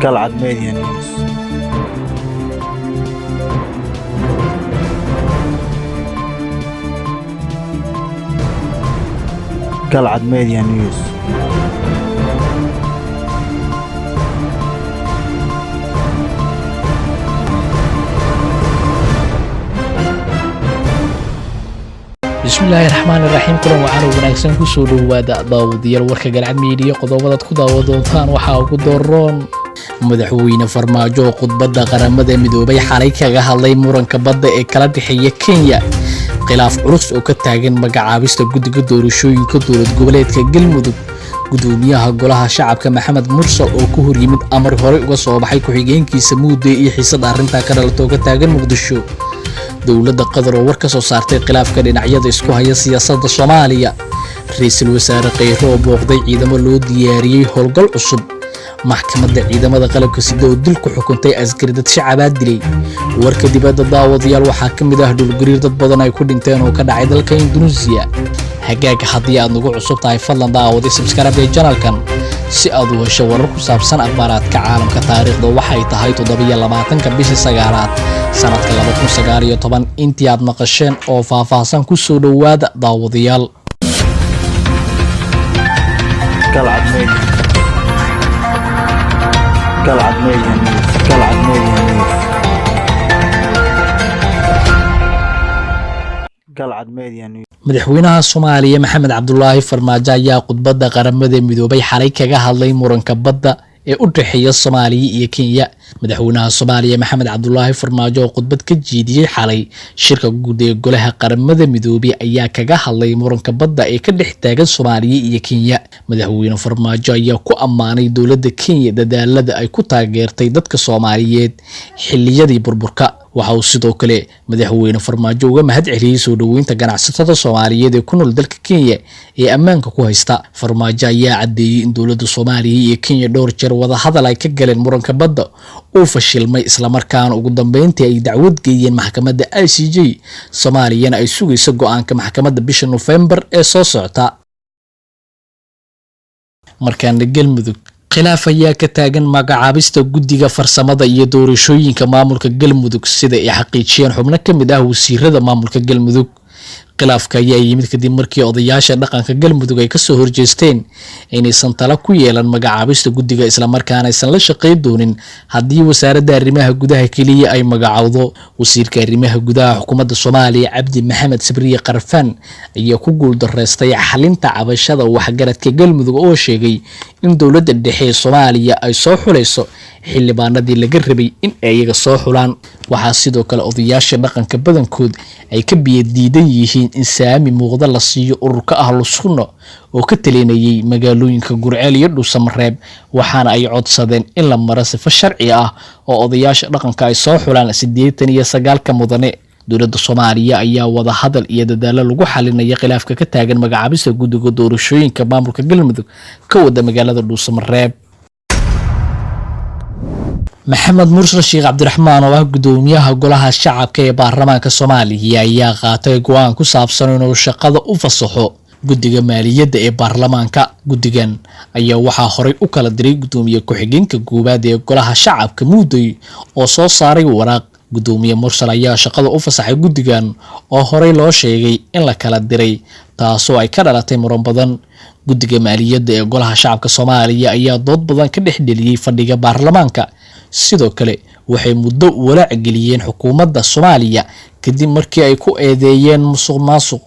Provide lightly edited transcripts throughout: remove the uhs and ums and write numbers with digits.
Galcad Media News. Galcad Media News. Bismillaahi raxmaani raxiim. Kulan wacan oo wanaagsan, kusoo dhowaada daawadayaal warka Galcad Miidiya. Qodobadaad ku daawa doontaan waxaa ugu dooroon: Madaxweyne Farmaajo oo khudbadda Qaramada Midoobay xalay kaga hadlay muranka badda ee kala dhexeeya Kenya, khilaaf culus oo ka taagan magacaabista guddiga doorashooyinka dowlad goboleedka Galmudug, gudoomiyaha Golaha Shacabka Maxamed Mursal oo ku horyimid amar horey uga soo baxay ku-xigeenkiisa Muude iyo xiisada arrintaa ka dhalatoo ka taagan Muqdisho, dowladda Qatar oo war ka soo saartay khilaafka dhinacyada isku haya siyaasadda Soomaaliya, ra-iisul wasaare Kheyre oo booqday ciidamo loo diyaariyey howlgal cusub, maxkamadda ciidamada qalabka sida oo dil ku xukuntay askari dad shacabaa dilay. Warka dibadda, daawadayaal, waxaa ka mid ah dhulgariir dad badan ay ku dhinteen oo ka dhacay dalka Induneisiya. Hagaaga, haddii aad nagu cusub tahay, fadlan daawaday subscribe ee channelkan si aad u hesho warar ku saabsan akhbaaraadka caalamka. Taariikhda waxay tahay 27-ka bishii sagaalaad sanadka 2019. Intii aad maqasheen oo faahfaahsan, ku soo dhowaada daawadayaal. Galcad Media. Galcad Media News. Galcad Media News. Galcad Media News. Madaxweynaha Soomaaliya Maxamed Cabdulaahi Farmaajo ayaa khudbadda Qaramada Midoobay xalay kaga hadlay muranka badda ee u dhexeeya Soomaaliya iyo Kenya. Madaxweynaha Soomaaliya Maxamed Cabdulaahi Farmaajo oo khudbad ka jeediyey xalay shirka guud ee Golaha Qaramada Midoobay ayaa kaga hadlay muranka badda ee ka dhex taagan Soomaaliya iyo Kenya. Madaxweyne Farmaajo ayaa ku ammaanay dowladda Kenya dadaalada ay ku taageertay dadka Soomaaliyeed xilliyadii burburka. Waxa uu sidoo kale madaxweyne Farmaajo uga mahad celiyey soo dhoweynta ganacsatada Soomaaliyeed ee ku nool dalka Kenya ee ammaanka ku haysta. Farmaajo ayaa caddeeyey in dowladda Soomaaliya iyo Kenya dhowr jeer wadahadal ay ka galeen muranka badda uu fashilmay, islamarkaana ugu dambeyntii ay dacwad geeyeen maxkamadda ICJ, Soomaaliyana ay sugayso go-aanka maxkamadda bisha Nofembar ee soo socota. Markaana Galmudug, khilaaf ayaa ka taagan magacaabista guddiga farsamada iyo doorashooyinka maamulka Galmudug, sida ay xaqiijiyeen xubno ka mid ah wasiirada maamulka Galmudug. Khilaafka ayaa yimid kadib markii odayaasha dhaqanka Galmudug ay kasoo horjeesteen inaysan tala ku yeelan magacaabista guddiga, islamarkaana aysan la shaqeyn doonin haddii Wasaaradda Arrimaha Gudaha keliya ay magacowdo. Wasiirka Arrimaha Gudaha xukuumadda Soomaaliya Cabdi Maxamed Sabriye Karfaan ayaa ku guuldareystay xalinta cabashada waxgaradka Galmudug oo sheegay in dowladda dhexe ee Soomaaliya ay soo xulayso xildhibaanadii laga rabay in ay iyaga soo xulaan. Waxaa sidoo kale odayaasha dhaqanka badankood ay ka biyadiidan yihiin in saami muuqda la siiyo ururka Ahlu Sunna oo ka talinayay magaalooyinka Gurceel iyo Dhuusamareeb, waxaana ay codsadeen in la maro sifo sharci ah oo odayaasha dhaqanka ay soo xulaan 89-ka mudane. Dowladda Soomaaliya ayaa wada hadal iyo dadaalo lagu xalinaya khilaafka ka taagan magacaabista guddiga doorashooyinka maamulka Galmudug ka wada magaalada Dhuusamareeb. Maxamed Mursal Sheekh Cabdiraxmaan oo ah gudoomiyaha Golaha Shacabka ee baarlamaanka Soomaaliya ayaa qaatay go-aan ku saabsan inuu shaqada u fasaxo guddiga maaliyadda ee baarlamaanka. Guddigan ayaa waxaa horey u kala diray gudoomiye ku-xigeenka koowaad ee Golaha Shacabka Muudey oo soo saaray waraaq. Gudoomiye Mursal ayaa shaqada u fasaxay guddigan oo horey loo sheegay in la kala diray, taasoo ay ka dhalatay muran badan. Guddiga maaliyadda ee Golaha Shacabka Soomaaliya ayaa dood badan ka dhex dheliyey fadhiga baarlamaanka. Sidoo kale waxay muddo walaac geliyeen xukuumadda Soomaaliya kadib markii ay ku eedeeyeen musuq maasuq.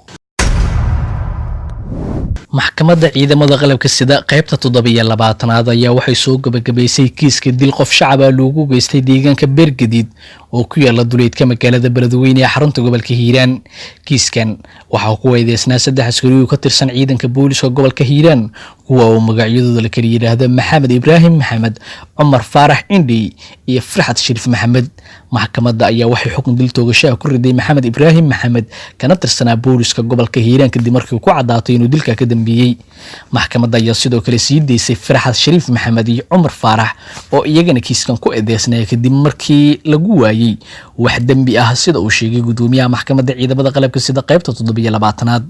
Maxkamadda ciidamada qalabka sida qaybta 27-aad ayaa waxay soo gabagabaysay kiiska dil qof shacaba loogu geystay deegaanka Beergadiid oo ku yaala duleedka magaalada Beledweyne ee xarunta gobolka Hiiraan. Kiiskan waxaa ku eedeysnaa saddex askari oo ka tirsan ciidanka booliska gobolka Hiiraan, kuwa oo magacyadooda la kala yidhaahdo Maxamed Ibraahim Maxamed, Cumar Faarax Indhey iyo Farxad Shariif Maxamed. Maxkamadda ayaa waxay xukun dil toogashaha ku riday Maxamed Ibraahim Maxamed, kana tirsanaa booliska gobolka Hiiraan, kadib markii ku caddaatay inuu dilka ka dambeeyey. Maxkamadda ayaa sidoo kale sii deysay Farxad Shariif Maxamed iyo Cumar Faarax oo iyagana kiiskan ku eedeysnaya kadib markii lagu waayey wax dembi ah, sida uu sheegay gudoomiyaha maxkamadda ciidamada qalabka sida qaybta 27aad.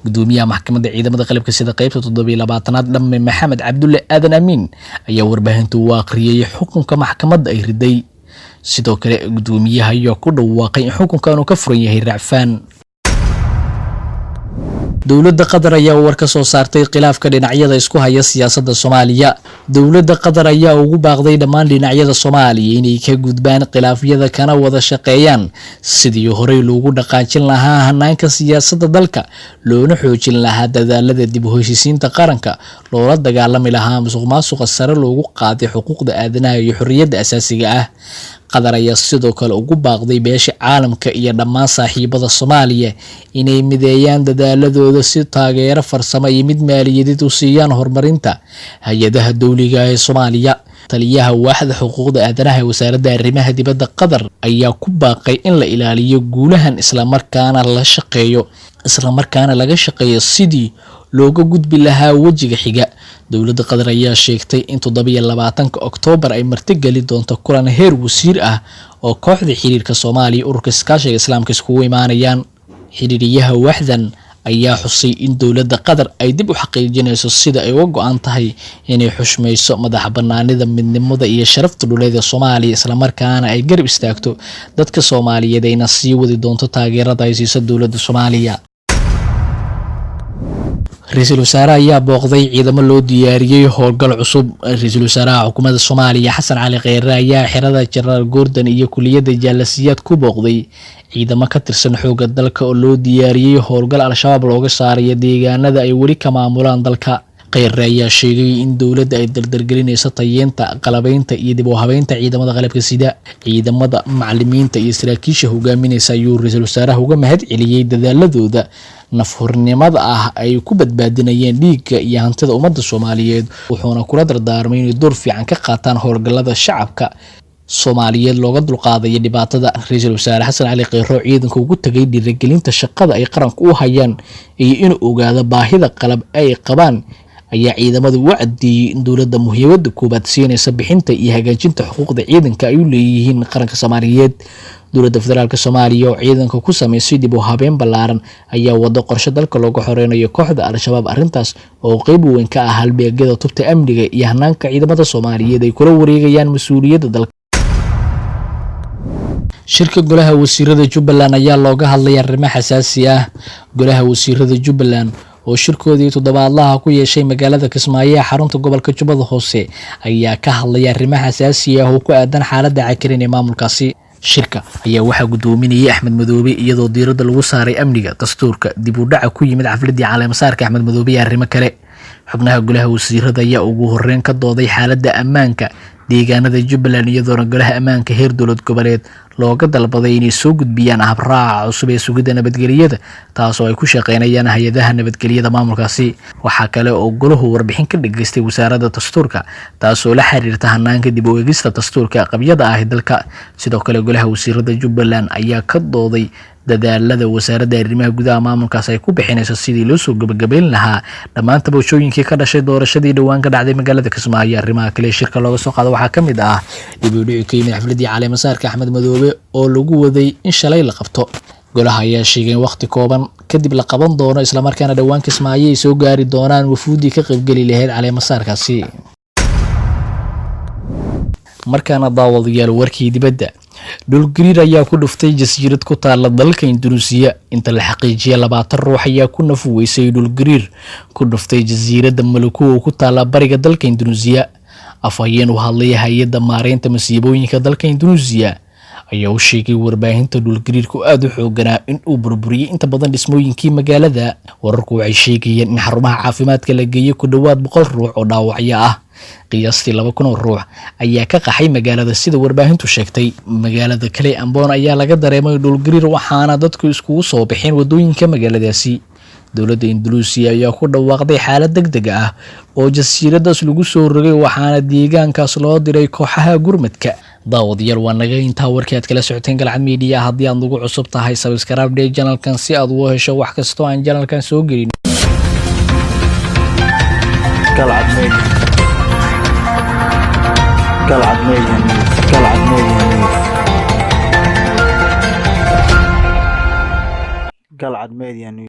Gudoomiyaha maxkamadda ciidamada qalabka sida qaybta 27aad, Dhamme Maxamed Cabdulle Aadan Amiin, ayaa warbaahinta u akhriyay xukunka maxkamadda ay riday. Sidoo kale gudoomiyaha ayaa ku dhawaaqay in xukunkan uu ka furan yahay racfaan. Dowladda Qatar ayaa war ka soo saartay khilaafka dhinacyada isku haya siyaasadda Soomaaliya. Dowladda Qatar ayaa ugu baaqday dhammaan dhinacyada Soomaaliya inay ka gudbaan khilaafyada kana wada shaqeeyaan sidii horey loogu dhaqaajin lahaa hanaanka siyaasadda dalka, loona xoojin lahaa dadaalada dib u heshiisiinta qaranka, loola dagaalami lahaa musuqmaasuqa, sare loogu qaaday xuquuqda aadanaha iyo xorriyadda asaasiga ah. Qatar ayaa sidoo kale ugu baaqday beesha caalamka iyo dhammaan saaxiibada Soomaaliya inay mideeyaan dadaaladooda si taageero farsamo iyo mid maaliyadeed u siiyaan horumarinta hay-adaha dowliga ee Soomaaliya. Taliyaha waaxda xuquuqda aadanaha ee wasaaradda arrimaha dibadda Qatar ayaa ku baaqay in la ilaaliyo guulahan, islamarkaana laga shaqeeyo sidii looga gudbi lahaa wejiga xiga. Dowladda Qatar ayaa sheegtay in 27-ka Oktoobar ay martigeli doonto kulan heer wasiir ah oo kooxda xiriirka Soomaaliya ururka iskaashiga Islaamka iskugu imaanayaan. Xiriiriyaha waaxdan ayaa xusay in dowladda Qatar ay dib u xaqiijinayso sida ay uga go-an tahay inay xushmayso madax banaanida, midnimada iyo sharafta dhuleed ee Soomaaliya, islamarkaana ay garab istaagto dadka Soomaaliyeed, ayna sii wadi doonto taageerada ay siiso dowladda Soomaaliya. Ra-iisul wasaare ayaa booqday ciidamo loo diyaariyey howlgal cusub. Ra-iisul wasaaraha xukuumadda Soomaaliya Xasan Cali Kheyre ayaa xerada Jenaraal Gordon iyo kuliyadda Jaalasiyaad ku booqday ciidamo ka tirsan xoogga dalka oo loo diyaariyey howlgal Al-Shabaab looga saarayo deegaanada ay weli ka maamulaan dalka. Kheyre ayaa sheegay in dowladda ay dardargelinayso tayeynta, qalabeynta iyo dib u habeynta ciidamada qalabka sida. Ciidamada, macalimiinta iyo saraakiisha hogaaminaysa ayuu ra-iisul wasaaraha uga mahad celiyey dadaaladooda nafhurnimada ah ay ku badbaadinayeen dhiigga iyo hantida ummadda Soomaaliyeed, wuxuuna kula dardaarmay inay door fiican ka qaataan howlgallada shacabka Soomaaliyeed looga dulqaadayo dhibaatada. Ra-iisul wasaare Xasan Cali Kheyro ciidanka ugu tagay dhiirigelinta shaqada ay qaranku u hayaan iyo inuu ogaado baahida qalab ay qabaan ayaa ciidamadu u cadeeyey in dowladda muhiimadda koowaad siinaysa bixinta iyo hagaajinta xuquuqda ciidanka ay u leeyihiin qaranka Soomaaliyeed. Dowladda federaalk Soomaaliya oo ciidanka ku sameysay dib u habeyn ballaaran ayaa wado qorshe dalka looga xoreynayo kooxda Al-Shabaab, arrintaas oo qeyb weyn ka ah halbeegyada tubta amniga iyo hanaanka ciidamada Soomaaliyeed ay kula wareegayaan mas-uuliyadda dalka. Shirka golaha wasiirada Jubbaland ayaa looga hadlay arrimo xasaasi ah. Golaha wasiirada Jubbaland oo shirkoodii toddobaadlaha ku yeeshay magaalada Kismaayo ee xarunta gobolka Jubbada Hoose ayaa ka hadlay arrimo xasaasi ah oo ku aadan xaaladda cakiran ee maamulkaasi. Shirka ayaa waxaa gudoominayay Axmed Madoobe, iyadoo diiradda lagu saaray amniga, dastuurka, dib u dhaca ku yimid xafladii caleemasaarka Axmed Madoobe iyo arrimo kale. Xubnaha golaha wasiirada ayaa ugu horeyn ka dooday xaaladda ammaanka deegaanada Jubbaland, iyadoona golaha ammaanka heer dowlad goboleed looga dalbaday inay soo gudbiyaan habraaca cusub ee sugidda nabadgelyada, taasoo ay ku shaqeynayaan hay-adaha nabadgelyada maamulkaasi. Waxaa kale oo golahu warbixin ka dhageystay wasaaradda dastuurka, taasoo la xiriirta hanaanka dib u eegista dastuurka qabyada ah ee dalka. Sidoo kale golaha wasiirada Jubbaland ayaa ka dooday dadaalada wasaaradda arrimaha gudaha maamulkaas ay ku bixinayso sidii loo soo gabagabeyn lahaa dhammaan tabashooyinkii ka dhashay doorashadii dhowaan ka dhacday magaalada Kismaayo. Arrimaha kale ee shirka looga soo qaado waxaa ka mid ah dib u dhici ka yimid xafladii caleemasaarka Axmed Madoobe oo lagu waday in shalay la qabto. Golaha ayaa sheegay in waqti kooban kadib la qaban doono, islamarkaana dhowaan Kismaayo ay soo gaari doonaan wafuuddii ka qaybgeli lahayd caleemasaarkaasi. Markaana daawadayaal, warkii dibadda. Dhulgariir ayaa ku dhuftay jasiirad ku taala dalka Indunuusiya. Inta la xaqiijiyay 20 ruux ayaa ku naf weysay dhulgariir ku dhuftay jasiiradda Maluku oo ku taala bariga dalka Indunuusiya. Afhayeen u hadlay hay-adda maareynta masiibooyinka dalka Indunuusiya ayaa u sheegay warbaahinta dhulgariirku aada u xooganaa in uu burburiyey inta badan dhismooyinkii magaalada. Wararku waxay sheegayeen in xarumaha caafimaadka la geeyey ku dhowaad 100 ruux oo dhaawacyo ah. Qiyaastii 2000 oo ruux ayaa ka qaxay magaalada, sida warbaahintu sheegtay. Magaalada kale Amboon ayaa laga dareemay dhulgariir, waxaana dadku iskugu soo baxeen wadooyinka magaaladaasi. Dowladda Indunuusiya ayaa ku dhawaaqday xaalad deg deg ah oo jasiiradaas lagu soo rogay, waxaana deegaankaas loo diray kooxaha gurmadka. Daawadayaal, waa naga intaa warkii aad kala socoteen Galcad Media. Haddii aad nagu cusub tahay, subscribe dheh channelkan si aad ugu hesho wax kastoo aan channelkan soo gelin. Galcad Media. Galcad Media News. Galcad Media News. Galcad Media News.